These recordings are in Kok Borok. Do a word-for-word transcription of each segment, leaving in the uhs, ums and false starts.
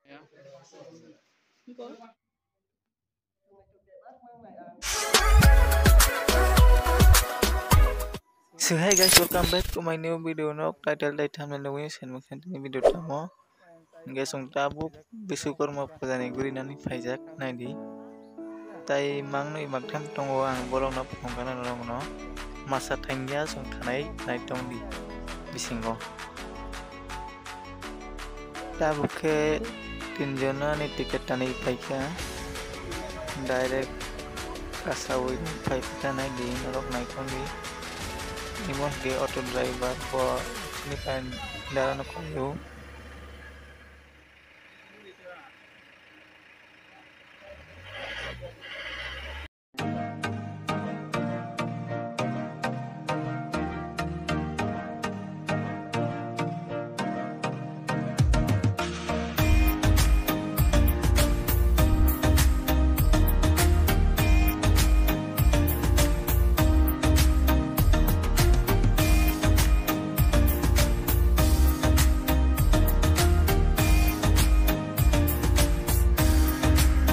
So hey guys, welcome back to my new video. Nok title tei thumbnail nugwi se nukha tini video tamo. Hingke chwng tabuk Biswakarma puja ni guri nani phaijak naidi. Tai mangnwi mangtham tongo, ang borok no phunukgana norok no. Masa thangya chwng thanai nai tongdi bisingo. Tabuk khe tinjon ani ticket tanwi phaikha, direct kasaui phai kha naidi norok naithokdi. Imo hwnkhe auto driver bo chini phan dara no koi o.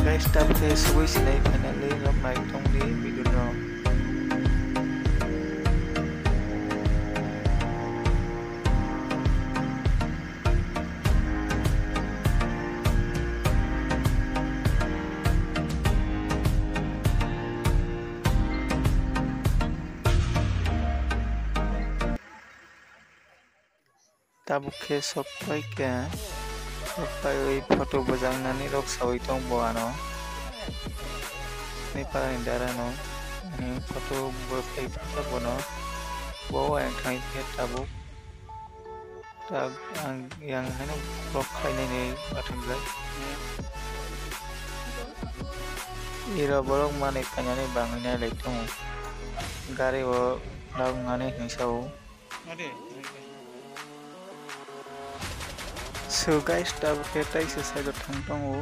Guys, tabuk khe sugui sinai finally rok nai tongdi video no. Tabuk khe sok pai khe, sok paiwi photo bwjaknani rok saui tong bo ano. Ni para ni dara no, ani photo bo pai photo bono, bo ang thang khe tabuk. Tak ang yang haino vlog khainani bathang jai. Iro borok manwi khainani bangwi nai lai tongo. Gari o nang nani hinsa o. So guys, tabuk khe taisa side o thang tongo.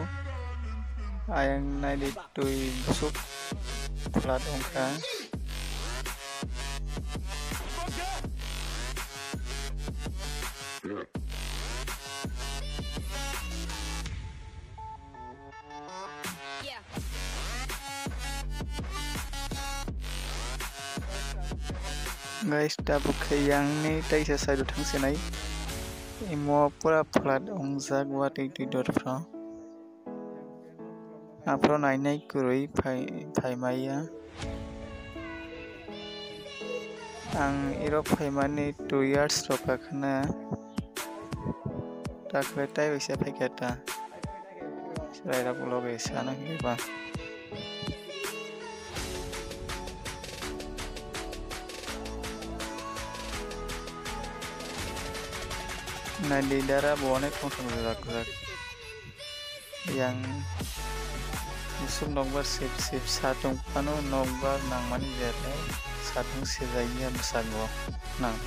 Ayang naidi twi busuk phulat wngkha. Guys, tabuk khe yang ni taisa side o thang sinai. Imo pura phulat wngjak watwi twi dor phro. Aphro nainai kwrwi phai, phai maya. Ang iro phaimani two years rok kakhwna. Takle tai waisa phaikha ta. Chwrairok loge sana hinwi ba. Naidi dara bo onek thong thong rwjak rwjak. Yang musuk nokbar sip sip satung phano nokbar nangmani jere satung sejai ya bwskango nang.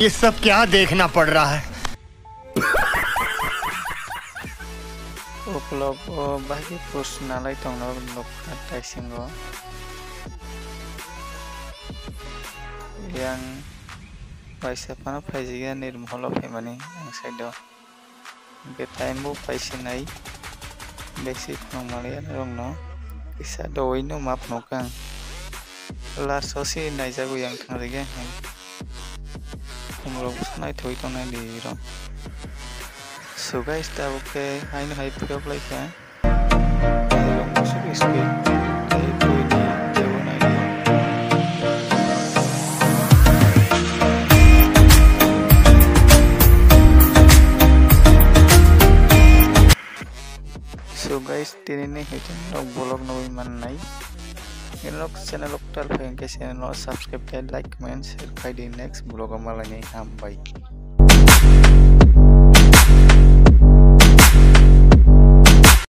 ये सब क्या देखना पड़ रहा है? Ukulok o bahai khe post nalai tongna nukha taisingo. Yang waisa phano phaijak ya nirmahal o phaimani ang side o. Hwnkhe time bo paisa nai, besi phwrwng manliya norokno kisa doui no ma phunukha ang. Last o se naijago yang thangjakya hinwi. Khumrok naithogwi tongnai di rok. So guys, tabuk khe haino hai phiyok laikha. Tei rok musuk speed tei twi ni tebo nai di. So guys, tini ni hai channel rok vlog nugwi mannai. Nini rok channel rok tal phai hwnkhe channel no subscribe tei like, comment, share khai di. Next vlog o malai nai, hambai.